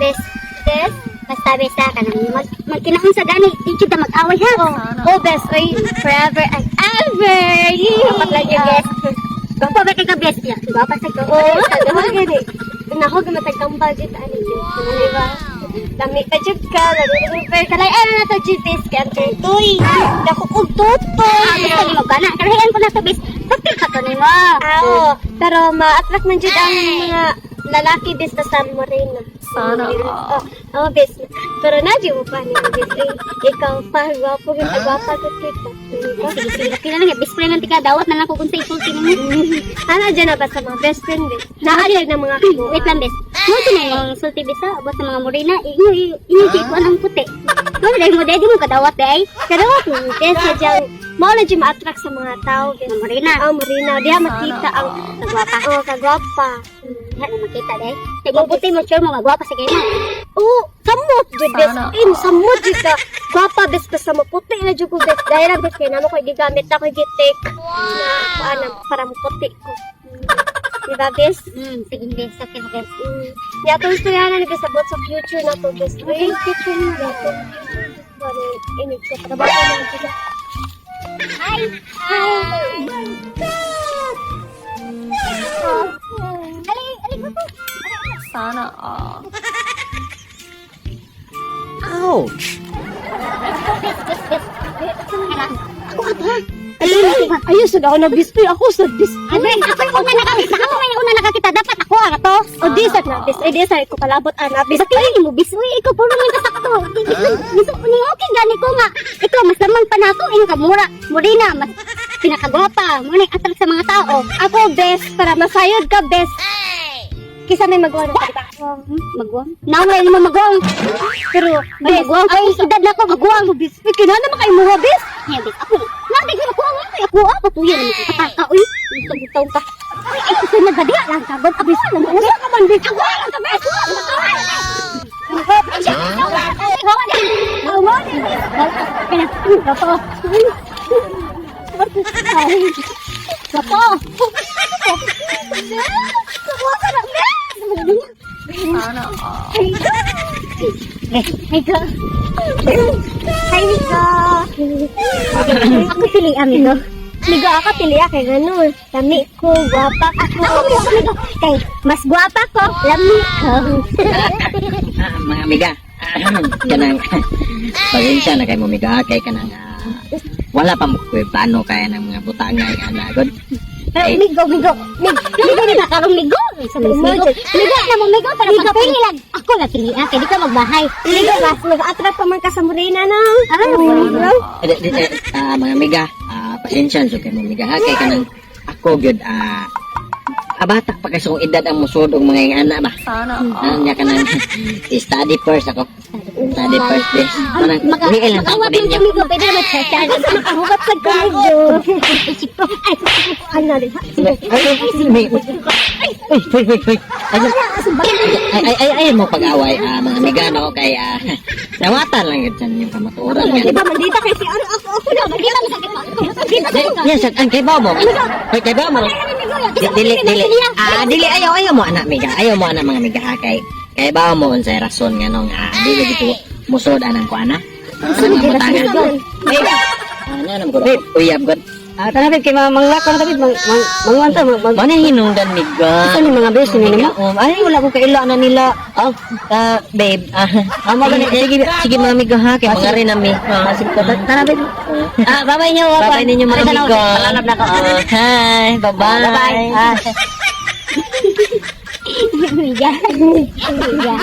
Bes, bes, basta bes ha, kanang magkinaon sa gani, di kita mag-away ha. Oh, bes, oy, forever and ever. Dapat lang yung bes. Gwapa ba kay ka, bes? Ya, gwapa sa ko. Oo, oh, gani. Nako, gumatagtambal jud ani jud. Di ba? Lami pa jud ka, lami pa kalay ano na to jud bes kay ang tutoy. Dako kog tutoy. Ah, basta di mo gana. Kalahian ko na to, bes. Bakit ka to nimo? Ah, oo. Pero ma-attract man jud ang mga lalaki bes basta morena. Sana Oh, oh, bes. Pero na jud mo pa ni bes. Eh, ikaw pa gwapo gid gwapa gud kita. Diba? Sige, sige. Okay na lang. Best friend lang tika. Dawat na lang ko kung sa isulti nimo. Ano dyan na ba sa mga best friend bes? Naayag ng mga kibuan. Wait lang, bes. Mo na yung sulti bes ha. About sa mga morena. Inyo, inyo, inyo, ang puti. Mo na mo, di mo kadawat day. Pero bes sadyang mao na jud ma-attract sa mga tao bes. Mga morena. Ah, morena. Diha makita ang Kagwapa. Oh, kagwapa. Diha na makita day. Kay kung puti mo, sure mo, magwapa sa kayo. Oo, samot jud bes. Sana. In samot jud ka. Gwapa bes basta maputi na jud ko bes. Dahil lang bes kay namo koy gigamit na koy gitik. Na kuan para maputi ko. Diba bes? Sige, bes. Okay, bes. Ya atong istoryahan na bes about sa future na to bes. Uy, future na to. Ano, inig sa trabaho na jud. Hi! Hi! Ali, ali ko po. Sana all. Ouch! Bes, bes, bes. Ako ato ha. Ayos, sad ako nag-display. Ako sa display. Abi, ako yung una nakakita. Ako may una nakakita. Dapat ako ang ato. O di sad na bes. Ay di sad ko palabot ana bes. Bakit hindi mo bis? Uy, ikaw puro man kasakto. Biso, ni okay gani ko nga. Ikaw mas lamang pa na ako. Ingon ka mura. Morena, mas pinakagwapa. Mo na attract sa mga tao. Ako bes para masayod ka bes. Kisa may magawa na kita. Magwang? Naway mo magwang. Pero Ay, bes, magwang. Ay, edad na ko magwang. bes, uy, kinahanglan naman kay muha bes. Kaya bis ako. Nadi ko ako ang ako ah patuyo naman ko kataka uy. Bitaw ka. Uy, ay kusunod ba diha lang kagod ako lang. Usa ka man bes. Ako lang ka bes. Sana all. Hi, Go. Hi, Nico. Ako pili, amigo. Migo ako pili kay ganun. Lami ko, gwapa ako. Ako, amigo, amigo. Kay, mas gwapa ko, lami ko. Ah, mga amiga, kanang pasensya na kay mo miga kay kanang wala pa mo ko'y plano kaya ng mga butanga nga ana god. Pero migo, migo, migo, migo na karong migo. Sa migo, migo na mo migo para pagpili lang. Ako na pili ah, kay di ka magbahay. Migo mas mag-attract pa man ka sa morena no. Ah, no? Eh, mga amiga, pasensya na kay mo miga ha kay kanang ako gyud abata pa kay sa akong edad ang musod og mga ingana ba. Sana all. Ano niya kanang study first ako. Study first this. Kanang uwi lang Makawat ko ng ninyo. migo, pwede naman sa chan. Makahubat sa kamigo. Ay, Ano din? Ay, ay, ay, ay, ay, ay, ay, ay, ay, ay, ay, mo pag-away, mga amiga, no, kay, nawatan lang yun sa inyong kamatuoran nga. Di ba mandita kay si ano ako ako na Dili mo sakit mo. Yan, sa, ang kay mo, kay kay mo, dili, dili, dili, ayaw, ayaw mo, anak, miga, ayaw mo, anak, mga miga, ha, kay ba mo, unsay rason nga, nung, dili, dito, musod, anang ko, ana, anang mga butangan. Ay, ano, ano, ko, uyab, god. Ah, tara babe, kay mga manglakaw na babe, mang ta, mang Mana hinungdan, miga. Asa ni mga beso ni nimo? Ay, wala ko kaila na nila. Oh, babe. Ah, mo gani. Sige, sige mga amigo ha, kay mga rin nami. Sige, tara babe. Ah, bye-bye niyo. Bye-bye ninyo mga amigo. Palalab na ko. Hi, bye-bye. Bye-bye. Ah. Miga. Miga.